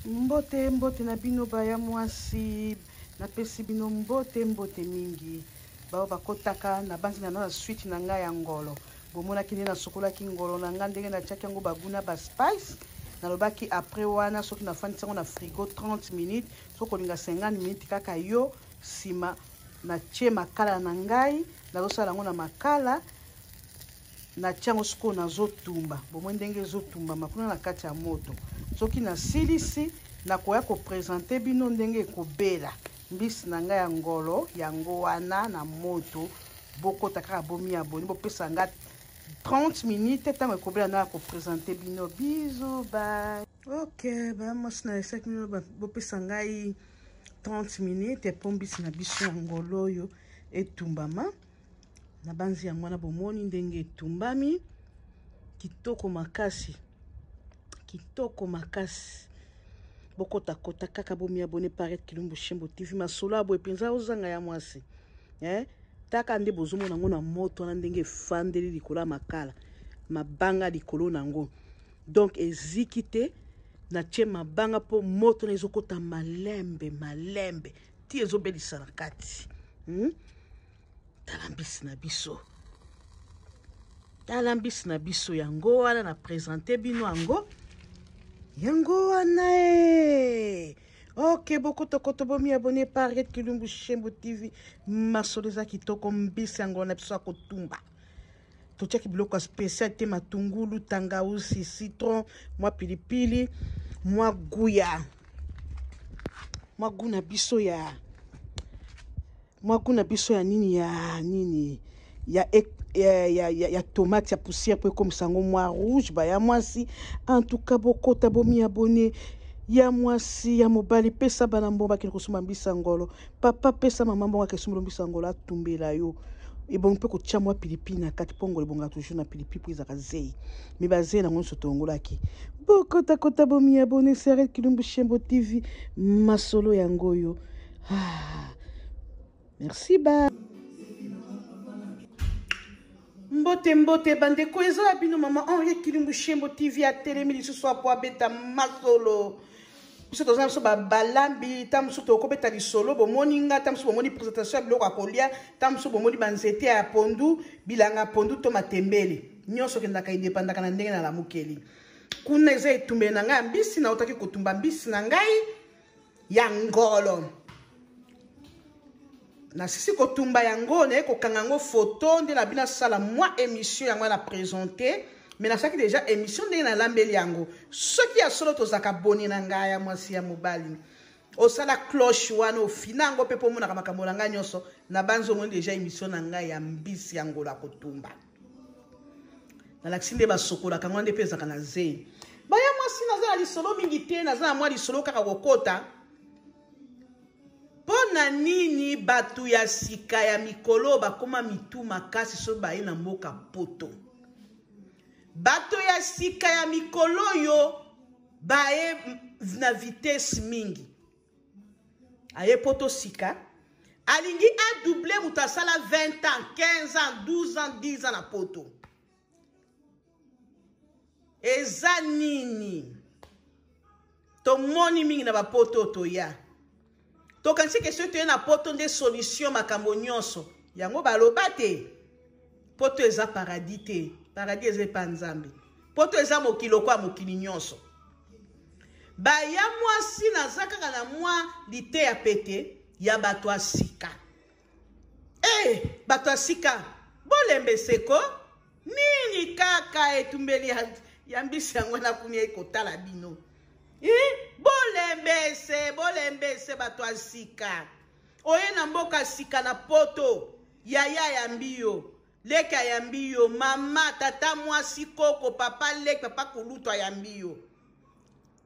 Mbote mbote na bino baya mwasi, napesi bino mbote mbote mingi. Bao bakotaka na banzi na na suite na ngai ya ngolo. Bomonaki nde nasokolaki ngolo na ngai ndenge natiaki yango baguna ba spice. Nalobaki après wana soki nafandisi yango na frigo 30 minutes, soki olinga 50 minutes kaka yo sima natie makala na ngai, nazosala yango na makala. Natia yango sikoyo nazotumba, bomoi ndenge ezotumbama kuna na kati ya moto. Soki nasilisi nakoya kopresente bino ndenge ekobela mbisi na ngai ya ngolo yango wana na moto. Bokota kaka bomi aboni, bopesa nga 30 minutes ntango ekobela na kopresente bino. Bisous, bye. Ok, ba mwasi na esaki bino bopesa ngai 30 minutes mpo mbisi na biso ya ngolo oyo etumbama. Na banzi yango wana bomoni ndenge etumbami kitoko makasi, kitoko makasi. Bokota kota kaka bomi abonné par Kilumbu Shembo TV. Masolo ya boye mpenza ozanga ya mwasi eh? Taka nde bozomona yango na moto wana ndenge efandeli likolo ya makala, mabanga likolo na yango, donc eziki te. Natie mabanga mpo moto na ezokota malembe malembe ti ezobelisa na kati. Tala mbisi na biso, tala mbisi na biso yango wana na présente bino yango, yango wana e. Ok, bokotokoto bomi abonné par Kilumbu Shembo TV. Masolo eza kitoko, mbisi yango na biso akotumba. Totiaki biloko ya spécial te, matungulu, tangawisi, citron, mwa pilipili, mwa guya, mwa gu na biso ya mwa gu na biso ya nini ya nini ya ya, ya, ya, ya tomate ya poussière po ekomisa yango mwa rouge. Baya mwasi, en tout cas bokota bomi abonné ya mwasi ya mobali, pesa bana mbongo bakende kosomba mbisi ya ngolo. Papa pesa mama mbongo akende kosomba mbisi ya ngolo, atumbela yo. Ebongi mpe kotia mwa pilipili na kati, mpo ngolo ebongaka toujours na pilipili mpo ezalaka zei. Me bazei nango nyonso tongolaki. Bokota kota bomi abonné Sarel Kilumbu Shembo TV. Masolo yango oyo. Ah. Merci ba. Mbote mbote bandeko, eza ya bino mama Henriette Kilumbu Shembo TV atelemi lisusu apo abeta masolo. Biso toza biso balambi, ta mosusu tokobeta lisolo, bomoni nga, ta mosusu bomoni présentation ya biloko ya kolia, ta mosusu bomoni banzete ya pondu, bilanga ya pondu to matembele. Nyonso kendaka edepandaka na ndenge nalamukeli. Kuna eza etumbeli na ngai ya mbisi, nautaki kotumba mbisi na ngai ya ngolo. Nasisi kotumba yango, naye kokanga yango photo nde na bino asala mwa émission yango na présenter, mais nasalaki déjà émission ndenge nalambeli yango. Soki ya solo tozalaka boni na ngai ya mwasi ya mobali, osala cloche wana ofina yango mpe mpo omonaka makambo na ngai nyonso. Na banzi omoni déjà émission na ngai ya mbisi ya ngolo ya kotumba. Nalakisi nde basokolaka yango nde mpe ezalaka na zei. Baya mwasi, naza na lisolo mingi te, naza na mwa lisolo kaka kokota. Mpo na nini bato ya sika ya mikolo bakoma mitu makasi soki baye na mboka poto? Bato ya sika ya mikolo oyo baye na vitesse mingi. Aye poto sika, alingi adouble moto asala 20 ans, 15 ans, 12 ans, 10 ans na poto. Eza nini? Tomoni mingi na bapoto toya. Tokanisi ke soki toye na poto nde solution makambo nyonso. Yango baloba te. Poto eza paradis te. Paradis eza epa Nzambe. Poto eza mokili lokola mokili nyonso. Baya mwasi, naza kaka na mwa liteya pete ya bato ya sika. Bato ya sika, bolembe seko nini kaka etumbeli ya mbisi yango na kuni ekotala bino. Bolembese, bolembese bato ya sika. Oye na mboka sika na poto, yaya ya mbiyo, leka ya mbiyo, mama, tata mwasi, koko, papa leki, papa kulutu ya mbiyo.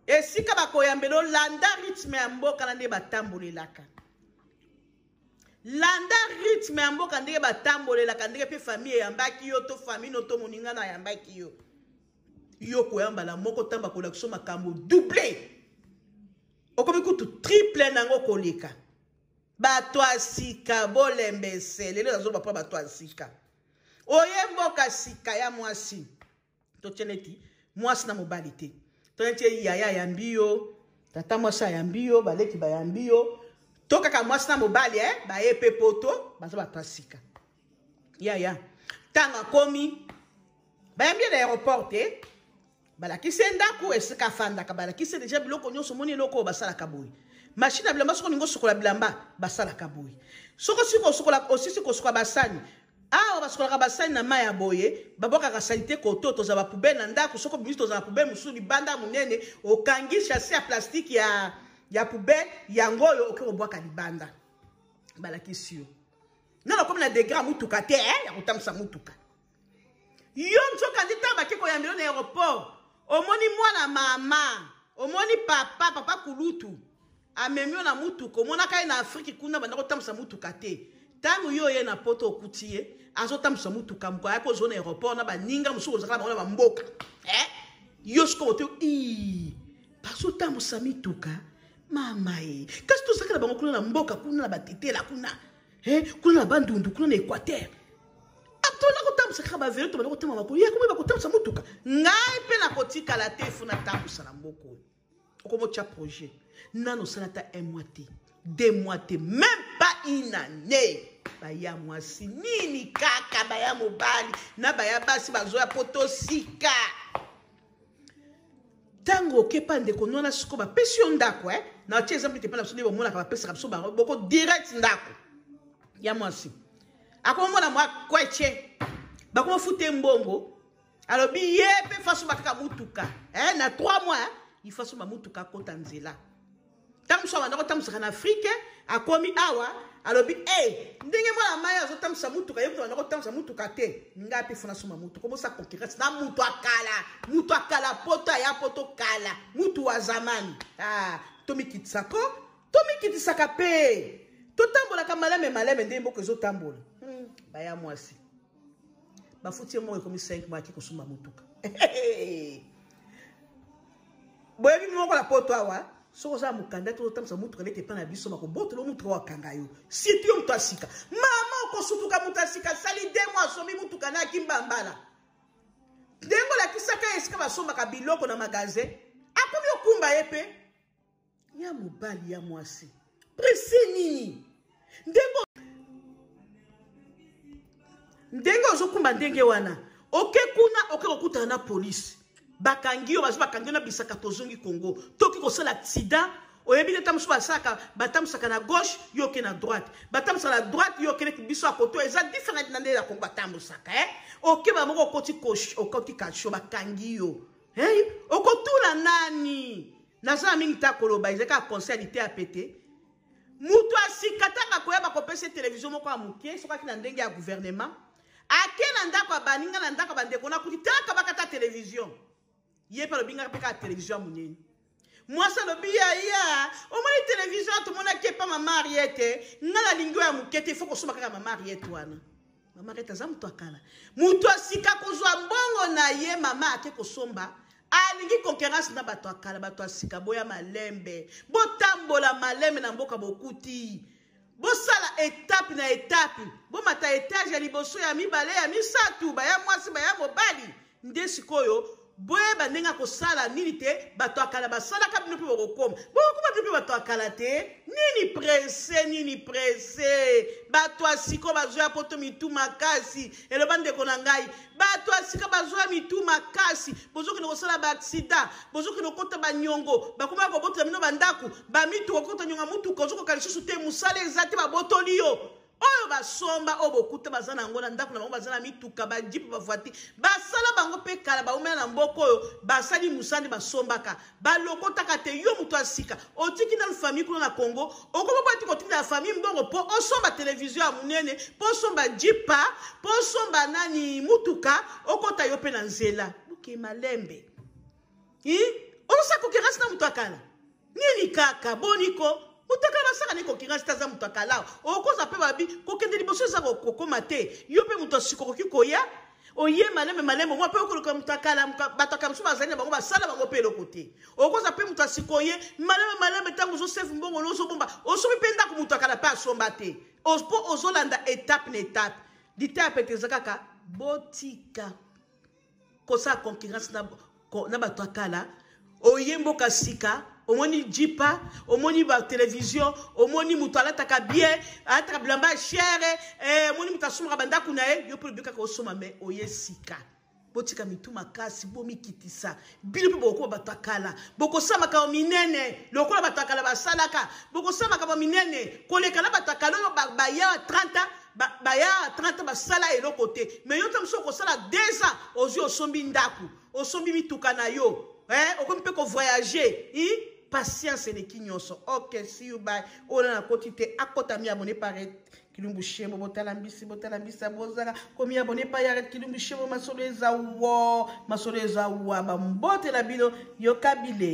Esika bakoyambela, landa rythme ya mboka na nde batambolelaka. Landa rythme ya mboka ndenge batambolelaka, ndenge pe famille eyambaki yo to famille no to moninga na ayambaki yo. Yo koyambala moko tamba kolakisa makambo doublé. Okomi kutu triple nango koleka. Bato ya sika bolembese, lelo nazoloba mpo bato ya sika. Oye mboka sika ya mwasi. Totie neti mwasi na mobali te. Totie neti yaya yambi yo, Tata mwasi ayambi yo, baleki bayambi yo, to kaka mwasi na mobali eh, baye pe poto, baza bato ya sika. Yaya, ntango akomi, bayambi ye na aéroport te, balakisi ye ndako esika afandaka, balakisi ye deja biloko nyonso. Omoni eloko oyo basalaka boye, machine ya bilamba, soki olingi osokola bilamba basalaka boye, soki osili kosukola, osisi kosukola basani awa basukolaka basani na mai ya boye, babwakaka salite koto. Toza bapoubele na ndako, soki obimisi toza na poubele mosusu libanda monene, okangi chassi ya plastique ya poubele yango oyo okoki kobwaka libanda. Balakisi yo nano okomi na degre ya motuka te, eh, ya kotambwisa motuka. Yo nzoka nde ntango bake koyambelo na aéroport, omoni mwana mama, omoni papa, papa kulutu amemi yo na motuka, omonaka ye na Afrike kuna banda kotambwisa motuka te. Ntango yo oye na Poto, okuti ye azotambwisa motuka, moko ayaki ozwa na aéroport na baninga mosusu kozalaka bango na bamboka, eh? Yo sikoyo te bazotambwisa mituka, mama ye, kasi tozalaka na bango kuna na mboka, kuna na batetela kuna, eh? Kuna na Bandundu, kuna na Équateur, tona kotambwisa kaka bavelo, tobanda kotema makolo, ye akomi bakotambwisa motuka. Ngai mpe nakotikala te, fo natambwisa na mboka oyo. Okomotya projet nano osala ata un mois te, 2 mois te, même pas une année. Baya mwasi nini kaka, baya mobali na baya basi bazoya po tosika. Ntango okepa ndeko nwana, sikoyo bapesi yo ndako, eh? Na tie exemple te, mpe na biso nde bomonaka bapesaka biso boko direct ndako ya mwasi, akomona mwa kwece, bakomofuta mbongo, alobi ye mpe faso kaka mutuka, eh, na 3 mois ifaso bamutuka akota nzela. Ntango mosusu abanda kotambwisaka na Afrike, akomi awa, alobi e ndenge mwana mai azotambwisa mutuka, ye kutu abanda kotambwisa mutuka te, ngai mpe fona soma mutuka. Obosa concurrence na mutu akala, mutu akala poto, aya poto kala, mutu wa zamani. Ah, tomikitisako, tomikitisaka mpe totambolaka maleme maleme ndenge mboka ezotambola. Baya mwasi, bafuti ye moko, ekomi 5 mois, ake kosomba motuka. Boyebi moko na poto awa, soki oza mokanda te, otambwisa motuka neti epai na biso, bakobotola motuka oyo, akanga yo. Surtout yo moto ya sika, mama, okosutuka. Moto ya sika asali 2 mois, asombi motuka na akimbambala, ndenge olakisaka ye esika basombaka biloko na magasin, akomi okumba ye mpe. Ya mobali, ya mwasi, presse nini? Ndenge ozokumba ndenge wana, oke kuna, oke kokutana na polise, bakangi yo, bazwi, bakangi yo na bisaka. Tozongi Congo, toki kosala accident, oyebi te. Ntango mosusu basalaka, batambwisaka na gauche, yo oke na droite, batambwisaka na droite, yo okendeki. Biso ya koto eza différent na ndenge ya Congo batambwisaka, eh? Oke bamoko, okoti, okoti cachot, bakangi yo, hey? Okotuna nani? Naza na mingi ta koloba, ezali kaka conseil lite ya pete. Moto asika, ntango akoya, bakopesa televizio moko ya moke. Soki aki na ndenge ya gouvernement, ake na ndako ya baninga, na ndako ya bandeko, nakuti taka bakata televizio, ye mpe alobi ngaka mpe kaka televizio ya monene. Mwasi alobi: "Yaya, omoni televizio tomonaki epa mama Ariete, nga nalingi oyo ya moke te, ifo kosomba kaka mama Ariete wana." Mama Ariete aza moto akala, moto asika kozwa mbongo na ye, mama ake kosomba, alingi concurrence na bato akala. Bato ya sika, boya malembe, botambola malembe na mboka bokuti, bosala étape na étape, bomata étage ya liboso, ya mibale, ya misato. Baya mwasi, baya mobali, nde sikoyo boyeba ndenge akosala nini te. Bato ya kala basalaka, bino mpe bokokoma, bokokoma bino mpe bato ya kala te. Nini presse? Nini presse? Bato ya siko bazwa poto mitu makasi. Eloba ndeko na ngai, bato ya sika bazwa mitu makasi, bozokende kosala baaccident, bozokende kokota banyongo, bakoma kobotola bino bandako, bamituka, kokota nyonga mutuka, ozokoka lisusu te, mosala eza te, babotoli yo oyo basomba, oyo bokuta baza na yango na ndako na bango, baza na mituka, bajeep, bavoiture, basala bango mpe kala, baumela na mboka oyo, basali mosala nde basombaka, balokotaka te. Yo moto ya sika, otiki nanu famille kuna na Congo, okoma po ati kotinda famille mbongo mpo osomba televizio ya monene, mpo osomba jeep, mpo osomba nani, mutuka, okota yo mpe na nzela. Boke malembe, ozosala concurrence na moto akala nini kaka? Boniko, moto akala basaka ni concurrence te, aza moto akala. Okozwa mpe babi kokende liboso, eza kokoma te. Yo mpe moto asika okoki koya, oye malembe malembe, mwa mpe okoluka moto akala. Bato akala mosusu bazali na bango, basala bango mpe eloko te. Okozwa mpe moto asika, oye malembe malembe, ntango ozosefu mbongo, ozobomba, osombi mpe ndako, moto akala mpe asomba te, mpo ozolanda étape na étape. Liteya pete eza kaka botika kosala concurrence na bato akala. Oye mboka sika. Omoni jipa, omoni ba television, omoni moto alataka bien, alataka bilamba ya chere, eh, omoni moto asomaka bandako na ye, yo mpe olobi kaka osoma me oye sika. Botika mitu makasi, bomikitisa. Bino mpe bokokoma bato ya kala, bokosala makambo minene lokola bato ya kala basalaka, bokosala makambo minene koleka na bato ya kala oyo baya 30 ans, baya 30 ans basala eloko te. Mais yo ntango mosusu okosala 2 ans, ozwi osombi ndako, osombi mituka na yo, eh, okomi mpe kovoyage. Patience eleki nyonso. Ok, see you, bye. Oyo na nakoti te, akota mi abonné par Kilumbu Shembo, botala mbisi, botala mbisi, bozala komi abonné par Yaret Kilumbu Shembo, masolo eza wo, masolo eza wa, bambote na bino, yoka bile.